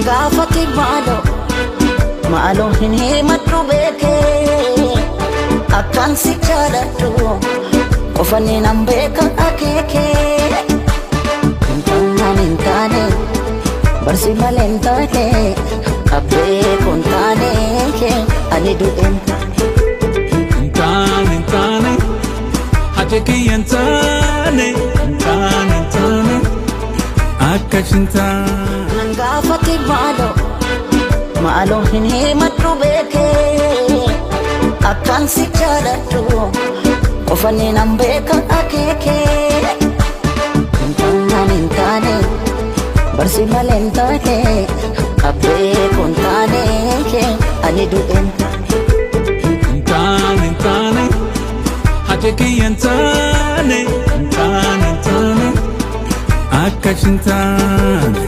gaafate maaloo maaloo hin himadhu beekee akkaan si jaaladhu qofani nan beeka akeekee. Hin taane hin taane barsi malee hin taane abbee kun taane ani du'een taane. Hin taane hin taane haja kiyya hin taane hin taane hin taane akkas hin taane. Nan gaafate maaloo maaloo hin himadhu beekee akkaan si jaaladhu qofani nan beeka akeekee. Hin taane hin taane barsi malee hin taane abbee kun taane ani du'een taane. Hin taane hin taane haja kiyya hin taane hin taane hin taane akkas hin taane.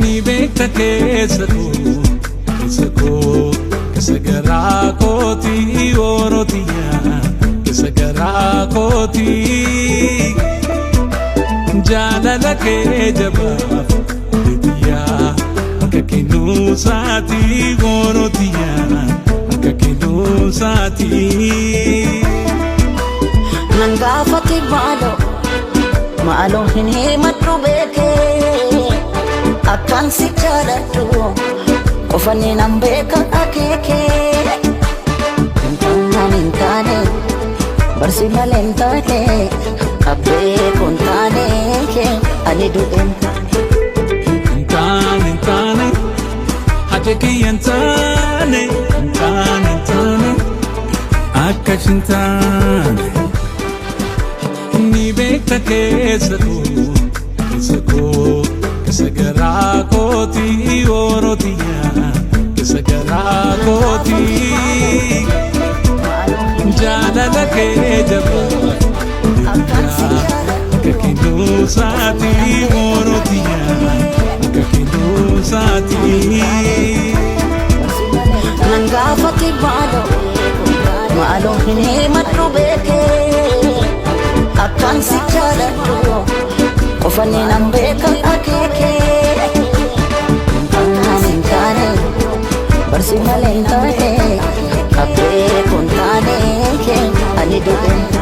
Ni beekta keessa koo keessa koo keessa garaa kootii orootiyaa keessa garaa kootii jaalala kee jabaaf beektiyaa akka kennuusaatii orootiyaa akka kennuusaatii. Nan gaafate maaloo maaloo hin himadhu beekee akkaan si jaaladhu qofani nan beeka akeekee. Hin taane hin taane barsi malee hin taane abbee kun taane ani du'een taane. Hin taane hin taane haja kiyya hin taane hin taane hin taane akkas hin taane. Ni beekta keessa koo keessa koo keessa garaa kootii orootiyaa keessa garaa kootii jaalala kee jabaaf beektiyaa akka kennuusaatii orootiyaa akka kennuusaatii. Nan gaafate maaloo maaloo hin himadhu beekee akkaan si jaaladhu qofani nan beeka akeekee. Hin taane hin taane barsi malee hin taane abbee kun taane ani du'een taane.